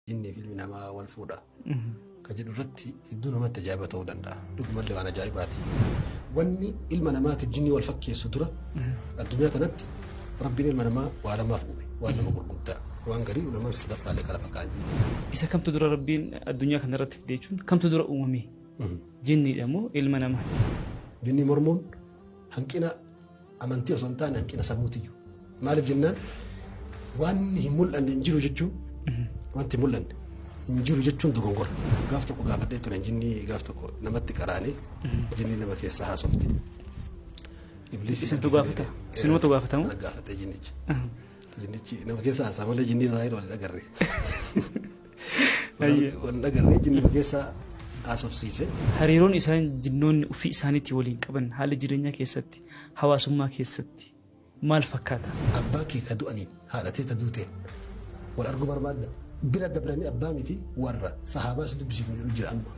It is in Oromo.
Jinnii fi ilmi namaa wal fuudha ka jedhu irratti hedduu namatti ajaa'iba ta'uu danda'a. Dhugumallee waan ajaa'ibaati. Wanni ilma namaatiif jinnii wal fakkeessu dura addunyaa tanatti Rabbiin ilma namaa waa lamaaf uume. Waan lama gurguddaa. Waan garii ulamaan sadaffaalee kana fakkaatan. Isa kamtu dura Rabbiin addunyaa kana irratti fide jechuun kamtu dura uumame? Jinniidha moo ilma namaati? Jinnii mormuun hanqina amantii osoo hin taane hanqina sammuutiyyu. Maaliif jennaan, waan hin mul'anne hin jiru jechuun, wanti hin mul'anne hin jiru jechuun dogongora. Gaaf tokko gaafadhee ture, jinnii gaaf tokko namatti qaraanee jinnii nama keessa haasofte. Ibliis. Isintu gaafata? Isinumatu gaafatamu? Ana gaafatee jinnichi. Jinnichi nama keessa haasaa malee jinnii zaahir wal hin agarre. Wal hin agarre, jinni nama keessa haasofsiise. Hariiroon isaan jinnoonni ofii isaaniitii waliin qaban haala jireenyaa keessatti, hawaasummaa keessatti maal fakkaata? Abbaa kee ka du'aniin, haadha tee ta duuteen wal arguu barbaadda? Bira dabranii abbaa miti, warra sahaabaa si dubbisiifnu jedhu jira amma.